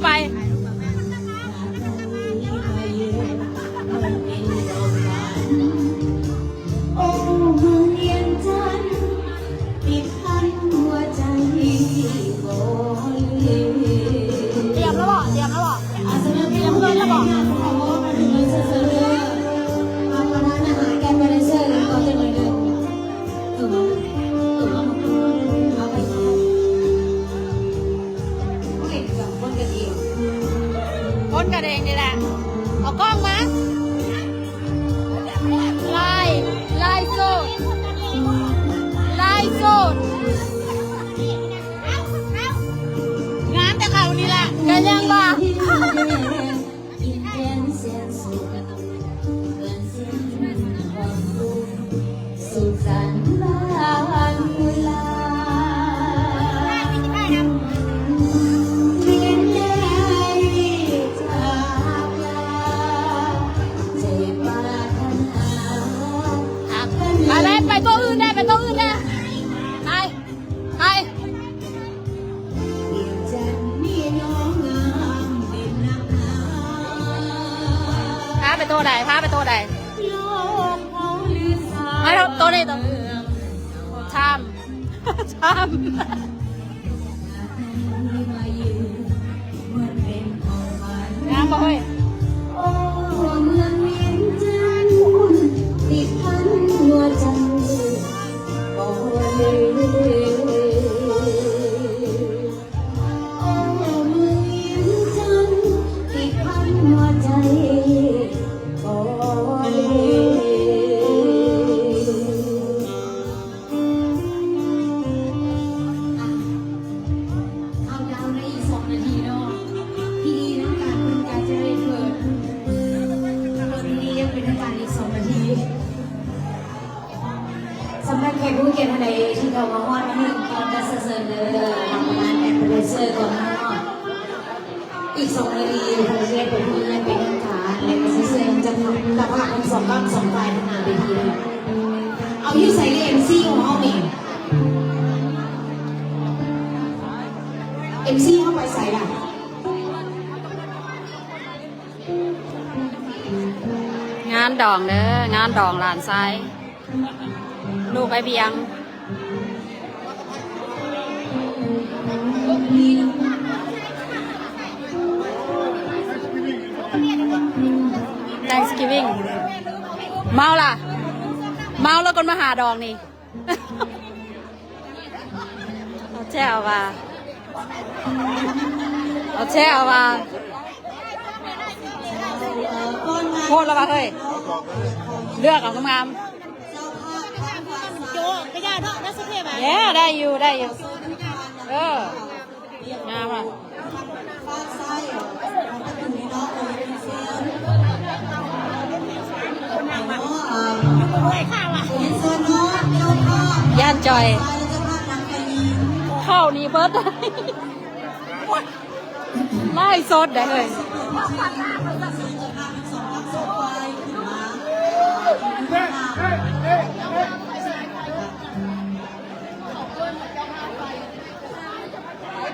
ໄປ ຕຽມແລ້ວບໍ? ຕຽມແລ້ວບໍ? ຕຽມເງິນແລ້ວບໍ? ຄົນກັນເອງນີ້ແຫຼະ ເອົາກ້ອງມາ ໄລ ໄລສົດ ໄລສົດ ງາມແຕ່ເຂົານີ້ແຫຼະ ກະຍັງວ່າ ໄປແລ້ວ ໄປໂຕະອື່ນແດ່ ໄປໂຕະອື່ນແດ່ ໄປ ໄປ ພາໄປໂຕະໃດ? ພາໄປໂຕະໃດ? ມາໂຕະນີ້ ໂຕະ ຊາມ ຊາມ ງາມບໍ່ເຮີ້ຍ? ເຮົາດາວໄດ້ອີກສອງນາທີເນາະ ພິທີທາງການເພິ່ນກະຈະໄດ້ເປີດ ເປີດພິທີຢ່າງເປັນທາງການອີກສອງນາທີ. ສຳລັບແຂກຜູ້ມີກຽດທ່ານໃດທີ່ເຂົ້າມາຮອດມາເຖິງ ກໍຈະເຊີນເດີ ຮັບປະທານແອັບເປເຣເຊີກ່ອນເນາະ. ອີກສອງນາທີ ເພິ່ນຈະເປີດພິທີຢ່າງເປັນທາງການ ແລະ ກະຊິເຊີນເຈົ້າພາບ ເຈົ້າພາບທັງສອງ ທັງສອງຝ່າຍທາງໜ້າເວທີ. ເອົາ ຢູ່ໃສເດ ເອັມຊີຂອງເຮົານີ້? ເອັມຊີເຮົາໄປໃສລະ? ງານດອງເດີ ງານດອງຫຼານຊາຍ ລູກອ້າຍບຽງ. Thanksgiving ເມົາລະ ເມົາລະ ຄົນມາຫາດອງນີ້. ເອົາແທ້ເອົາວ່າ ເອົາແທ້ເອົາວ່າ ໂພດລະວ່າເຮີ້ຍ ເລືອກເອົາງາມໆ. ໂຈະກະຢ່າເນາະ ນາສະເພບາ ແຍ່ ໄດ້ຢູ່ ໄດ້ຢູ່ ເອີ ງາມລະ. ຢ້ານຈ່ອຍ ເຂົ້ານີ້ເບິດ ໄລສົດໄດ໋ເຮີ້ຍ.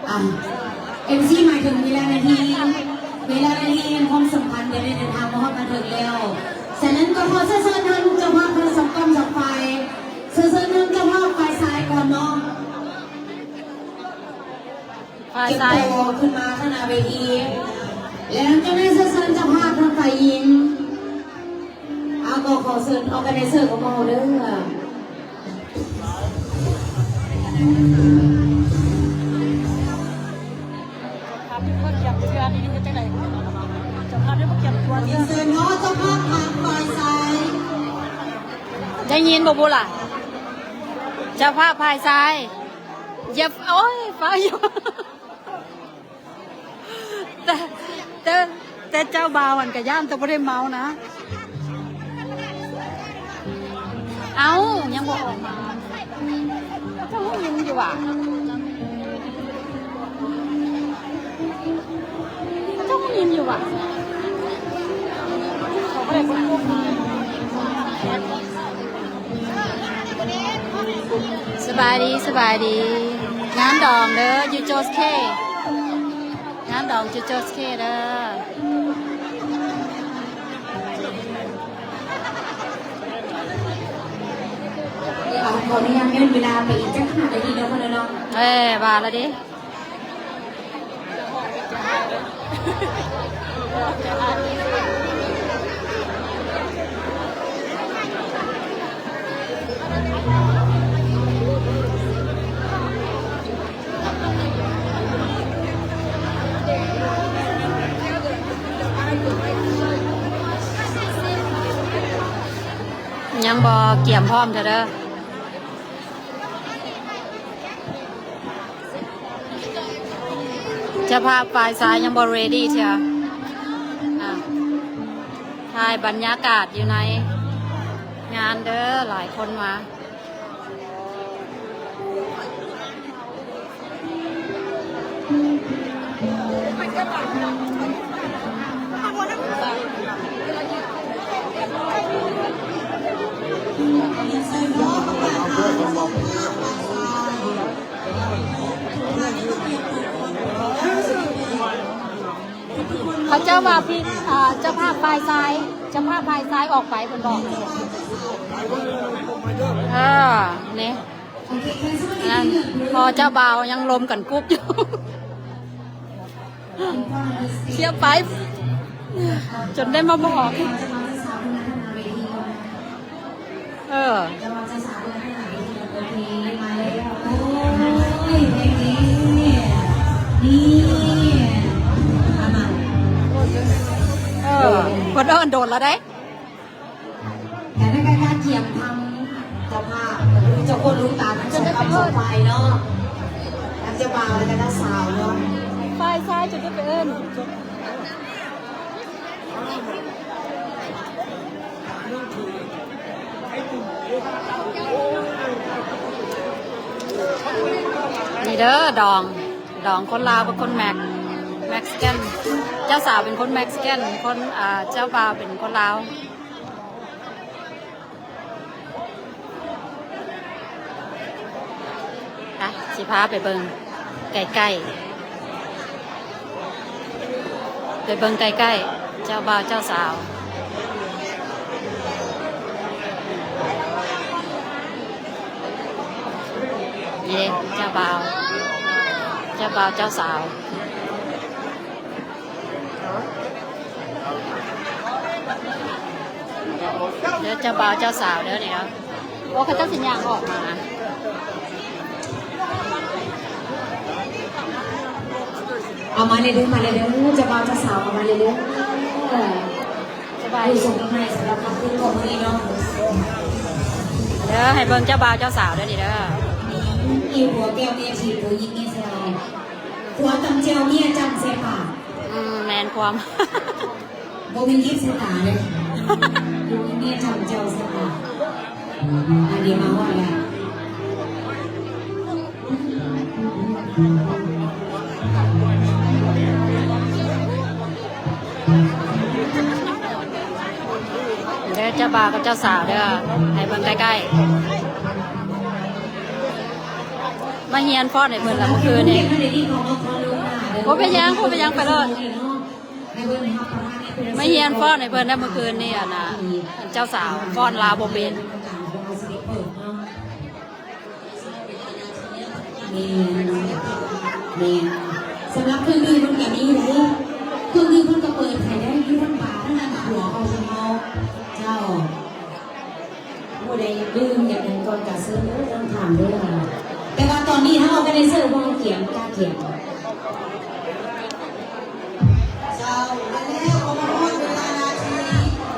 ອ່າ ເອັມຊີ ໝາຍເຖິງເວລານາທີ ເວລານາທີແຫ່ງຄວາມສຳຄັນໄດ້ເດີນທາງມາຮອດມາເຖິງແລ້ວ. ສະນັ້ນກໍຂໍເຊີນທາງເຈົ້າພາບທັງສອງກ້ອງສອງຝ່າຍ ເຊີນທາງເຈົ້າພາບຝ່າຍຊາຍກ່ອນເນາະ ຝ່າຍຊາຍ ເກັບໂຕຂຶ້ນມາທາງໜ້າເວທີ ແລ້ວຈະໄດ້ເຊີນເຈົ້າພາບທາງຝ່າຍຍິງ. ເອົາ ກໍຂໍເຊີນ organizer ຂອງເຮົາເດີ. ເຈົ້າພາບເພິ່ນບໍ່ກຽມຕົວເທື່ອ ເຈົ້າພາບເພິ່ນບໍ່ກຽມຕົວເທື່ອ ເຊີນເນາະ ເຈົ້າພາບທາງຝ່າຍຊາຍ ໄດ້ຍິນບໍ່ບຸລະ? ເຈົ້າພາບຝ່າຍຊາຍ ຢ່າ ໂອ້ຍ ຟ້າວຢູ່. ແຕ່ ແຕ່ ແຕ່ເຈົ້າບ່າວຫັ້ນກະຢ້ານແຕ່ບໍ່ໄດ້ເມົານະ. ເອົ້າ ຍັງບໍ່ອອກມາ ເຈົ້າຮູ້ຍິນຢູ່ຫວາ? ເຈົ້າຮູ້ຍິນຢູ່ຫວາ? ເຂົາບໍ່ໄດ້ຄົນພວກມາ. ສະບາຍດີ ສະບາຍດີ ງານດອງເດີ ຢູ່ໂຈສເຄ. ງານດອງຈຸໂຈສເຄເດີ. ຂໍອະນຸຍາດເລື່ອນເວລາໄປອີກຈັກຫ້ານາທີເນາະ ເນາະ. ເອີ ວ່າລະເດ. ຍັງບໍ່ກຽມພ້ອມເທື່ອເດີ. ເຈົ້າພາບຝ່າຍຊາຍຍັງບໍ່ເຣດີເທື່ອ. ອ່າ ຖ່າຍບັນຍາກາດຢູ່ໃນງານເດີ ຫຼາຍຄົນມາ. ເຂົາເຈົ້າວ່າ ອ່າ ເຈົ້າພາບຝ່າຍຊາຍ ເຈົ້າພາບຝ່າຍຊາຍອອກໄປ ເພິ່ນບອກ. ເອີ ນີ້ ອັນນັ້ນ ພໍເຈົ້າບ່າວຍັງລົມກັນກຸບຢູ່ ເສຍໄປ ຈົນໄດ້ມາບອກ. ເອີ ເອີ ເພິ່ນເອີ້ນໂດນແລ້ວເດ້. ກະໄດ້ກະກຽມທັງເຈົ້າພາບ ເຈົ້າຄົນລູກຕາທັງສອງຝ່າຍເນາະ ທັງເຈົ້າບ່າວ ແລະກະເຈົ້າສາວເນາະ ຝ່າຍຊາຍຈົນໄດ້ໄປເອີ້ນ. ນີ້ເດີ ດອງ ດອງຄົນລາວເປັນຄົນແມັກ ແມັກຊິກັນ ເຈົ້າສາວເປັນຄົນແມັກຊິກັນ ຄົນ ອ່າ ເຈົ້າບ່າວເປັນຄົນລາວ. ອ່ະ ຊິພາໄປເບິ່ງໃກ້ໆ ໄປເບິ່ງໃກ້ໆ ເຈົ້າບ່າວເຈົ້າສາວ ນີ້ເດ້ ເຈົ້າບ່າວ ເຈົ້າບ່າວເຈົ້າສາວ. ເດີ ເຈົ້າບ່າວເຈົ້າສາວເດີນີ້ເນາະ. ໂອ້ ເຂົາເຈົ້າຊິຍ່າງອອກມາ. ເອົາມາເລີຍເດີ ມາເລີຍເດີ ເຈົ້າບ່າວເຈົ້າສາວ ເອົາມາເລີຍເດີ. ສະບາຍດີ ຜູ້ສົມໃໝ່ສຳລັບຄ່ຳຄືນຂອງມື້ນີ້ເນາະ. ເດີ ໃຫ້ເບິ່ງເຈົ້າບ່າວເຈົ້າສາວເດີນີ້ເດີ. ອີ່ຜົວແກ້ວເມຍຖີບ ຜູ້ຍິງເມຍເສຍດາຍ ຜົວຕຳແຈ່ວເມຍຈ້ຳໃສ່ປາກ. ອືມ ແມ່ນຄວາມ ບໍ່ແມ່ນຍິບໃສ່ຕາເດ້ ຢູ່ເມຍຈ້ຳແຈ່ວໃສ່ຕາ. ອັນນີ້ມາຮອດແລ້ວ ເດີ ເຈົ້າບ່າວກັບເຈົ້າສາວເດີ ໃຫ້ເບິ່ງໃກ້ໆ. ມາຮຽນຟ້ອນໃຫ້ເພິ່ນລະມື້ຄືນນີ້. ບໍ່ເປັນຫຍັງ ບໍ່ເປັນຫຍັງ ໄປໂລດ. ມາຮຽນຟ້ອນໃຫ້ເພິ່ນໄດ້ມື້ຄືນນີ້ ອັນນ່າ ອັນເຈົ້າສາວຟ້ອນລາວບໍ່ເປັນ. ແມ່ນ ແມ່ນ. ສຳລັບເຄື່ອງດື່ມເພິ່ນກະມີຢູ່ເດ້ ເຄື່ອງດື່ມເພິ່ນກະເປີດໃຫ້ໄດ້ ຢູ່ທາງບາທາງດ້ານຂວາຂອງເຮົາ. ເຈົ້າ. ຜູ້ໃດຢາກດື່ມຢາກຫຍັງກ່ອນກະເຊີນເດີ ຕ້ອງຖາມເດີ. ແຕ່ວ່າຕອນນີ້ເຮົາອອກກາໄນເຊີບໍ່ກຽມ ກະກຽມ. ເຈົ້າ ແລະແລ້ວກໍມາຮອດເວລານາທີ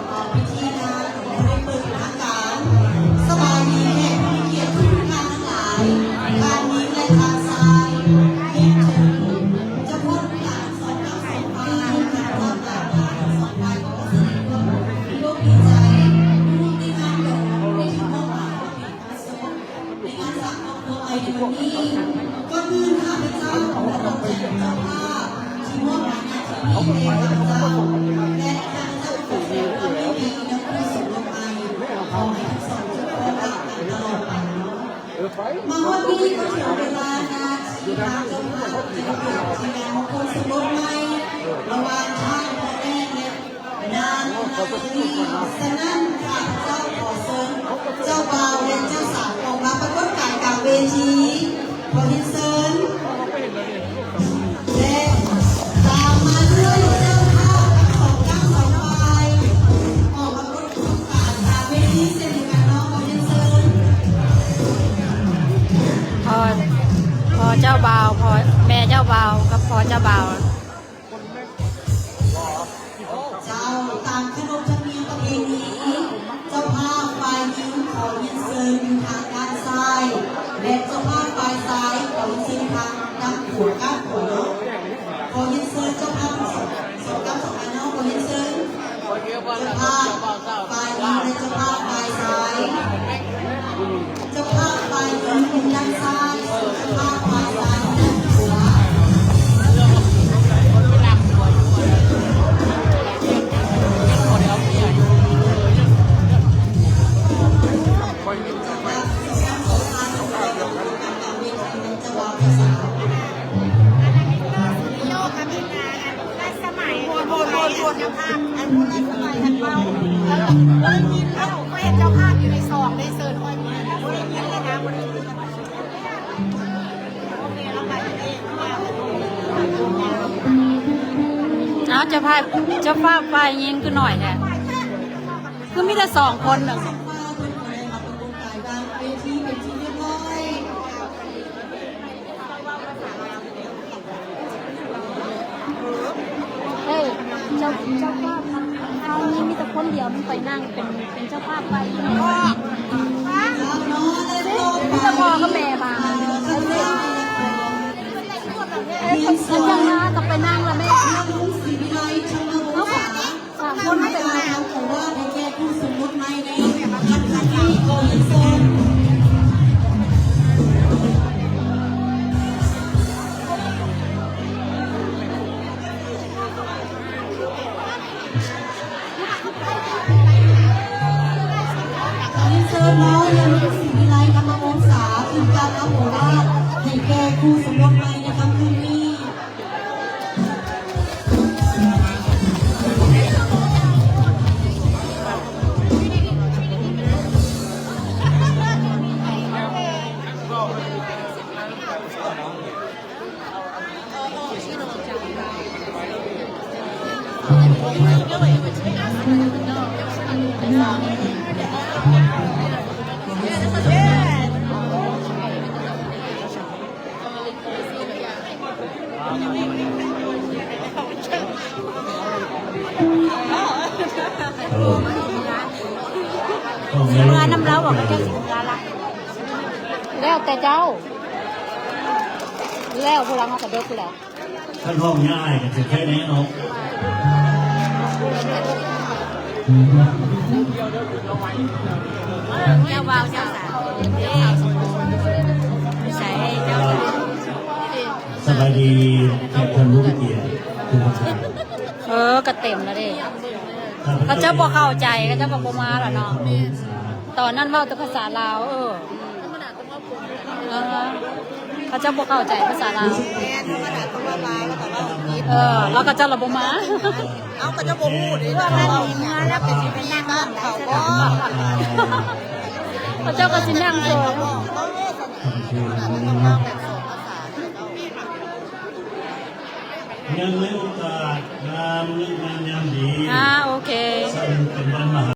ເອີ ພິທີງານ ເປີດເປັນທາງການ. ສະບາຍດີແຂກຜູ້ມີກຽດທຸກໆທ່ານທັງຫຼາຍ ທ່ານຍິງ ແລະ ທ່ານຊາຍ. ເຮັດເຖິງເຈົ້າພາບທັງສອງ ທັງສອງຝ່າຍ ທ່ານຮັບຫຼາຍທ່ານທັງສອງຝ່າຍ ກໍສະແດງຄວາມດີອົກດີໃຈ ຮ່ວມໃນງານດອງ ໃນທີ່ມອບໝາຍ ໃນງານສ້າງຄອບຄົວໃໝ່ໃນວັນນີ້ ກ່ອນອື່ນຂ້າພະເຈົ້າຂໍຂອບໃຈເຈົ້າພາບທີ່ມອບໝາຍໜ້າທີ່ນີ້ແກ່ຂ້າພະເຈົ້າ ແລະຂ້າພະເຈົ້າຂໍສະແດງຄວາມຍິນດີນຳຄູ່ສົມລົມໃໝ່ ຂໍໃຫ້ທັງສອງຈົງຄົບຮັກກັນຕະຫຼອດໄປ. ມາຮອດນີ້ກໍເຖິງເວລານາທີ ທີ່ທາງເຈົ້າພາບຈະເປັນພະຍານມຸງຄຸນສົມບົດໃໝ່ ລະຫວ່າງທ່ານພໍ່ແມ່ ແລະ ນາງນາຍະດີ. ສະນັ້ນ ຂ້າພະເຈົ້າຂໍເຊີນເຈົ້າບ່າວ ແລະ ເຈົ້າສາວອອກມາປາກົດກາຍກາງເວທີ. ຂໍຮຽນເຊີນ. ແລະ ຕາມມາດ້ວຍເຈົ້າພາບທັງສອງກ້າມສອງຝ່າຍ ອອກມາກົດກາຍກາງເວທີເຊັ່ນດຽວກັນເນາະ. ຂໍຮຽນເຊີນ. ພໍ່ ພໍ່ເຈົ້າບ່າວ ພໍ່ ແມ່ເຈົ້າບ່າວກັບພໍ່ເຈົ້າບ່າວ. ເຈົ້າ, ຕາມຂະໜົບທຳນຽມປະເພນີ, ເຈົ້າພາບຝ່າຍຍິງຂໍຮຽນເຊີນຢູ່ທາງດ້ານຊ້າຍ ແລະ ເຈົ້າພາບຝ່າຍຊາຍຂໍຮຽນເຊີນທາງດ້ານຂວາ, ດ້ານຂວາເນາະ. ຂໍຮຽນເຊີນເຈົ້າພາບສອງ ສອງກ້າມສອງຝ່າຍເນາະ. ຂໍຮຽນເຊີນເຈົ້າພາບຝ່າຍຍິງ ແລະ ເຈົ້າພາບຝ່າຍຊາຍ. ເຈົ້າພາບຝ່າຍຍິງຢູ່ດ້ານຊ້າຍ ເຈົ້າພາບຝ່າຍຊາຍຢູ່ດ້ານຂວາ. ເອົາ ເຈົ້າພາບ ເຈົ້າພາບຝ່າຍຍິງຄືໜ້ອຍແທ້ ຄືມີແຕ່ສອງຄົນໜຶ່ງ. ເອີ ເຈົ້າ ເຈົ້າພາບເຮົານີ້ມີແຕ່ຄົນດຽວ ມັນໄປນັ່ງເປັນ ເປັນເຈົ້າພາບໄປ. ມີແຕ່ພໍ່ກັບແມ່ບາງ ເອີ ເຈົ້າມາກໍໄປນັ່ງລະແມ່ ເຮົາກໍ ສາມຄົນເປັນ ຂໍຮຽນເຊີນນ້ອງ ຍານຸ ສີວິໄລ ທຳມະວົງສາ ຂຶ້ນກ່າວຄຳໂອວາດໃຫ້ແກ່ຄູ່ສົມລົດໃໝ່ໃນຄ່ຳຄືນນີ້. ຊິເມືອນຳລາວບໍ່ ກໍຈະຊິເມືອລະ ແລ້ວແຕ່ເຈົ້າ ແລ້ວຜູ້ລາວເຮົາກໍເດິກຢູ່ແລ້ວ. ຄັນຫ້ອງຍາອ້າຍກໍຊິໄຄແນ່ເນາະ. ເຈົ້າບ່າວເຈົ້າສາວ ໃສເຈົ້າ ສະບາຍດີແຂກທ່ານຜູ້ມີກຽດທຸກທ່ານ. ເອີ ກໍເຕັມແລ້ວເດ້ ເຂົາເຈົ້າບໍ່ເຂົ້າໃຈ ເຂົາເຈົ້າກໍບໍ່ມາແລ້ວເນາະ. ຕອນນັ້ນເວົ້າແຕ່ພາສາລາວ ເອີ. ເອີ ເຂົາເຈົ້າບໍ່ເຂົ້າໃຈພາສາລາວ. ແມ່ນ ທຳມະດາຕ້ອງວ່າລາວ ແລ້ວກໍເວົ້າອັງກິດ. ເອີ ແລ້ວເຂົາເຈົ້າລະບໍ່ມາ. ເອົ້າ ເຂົາເຈົ້າບໍ່ຮູ້ເດ້ ວ່າເວົ້າອີ່ຫຍັງ ແລ້ວກໍຊິໄປນັ່ງບ້ານເຂົາບໍ? ເຂົາເຈົ້າກໍຊິນັ່ງໂຊຍ. ເນື່ອງໃນໂອກາດງາມ ເລີກງາມຍາມດີ